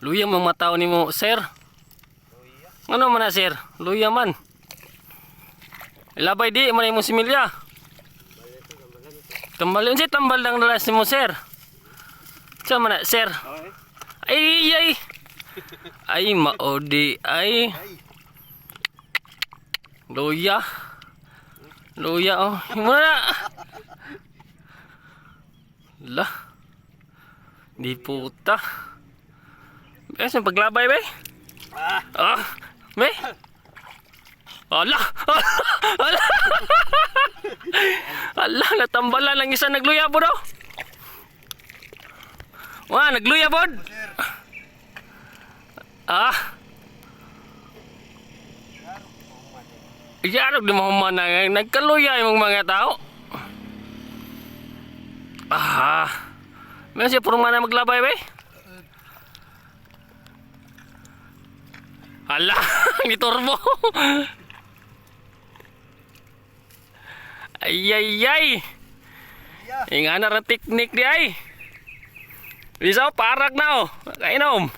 Luya mga tao nimo, sir. Ano man na, sir? Luya man. Ilabay di man imong similya. Tambal yun si tambal lang dalas nimo, sir. Sa man na, sir? Ay ay. Ay maodi ay. Luya. Luya oh. Muna na. La. Di puta. Eh, sa paglabay be? Ah. Be? Ala! Ala! Ala, natambalan lang isa nagluya po daw. Wah, nagluya pod. Ah. Iyarog di mo human na nagkaluya yung mga tao. Ah. Meron siya puro na maglabay be. Ala, ni turbo. Ay ay ay. Ingana ra teknik di ay. Bisa parak na oh. Kainom.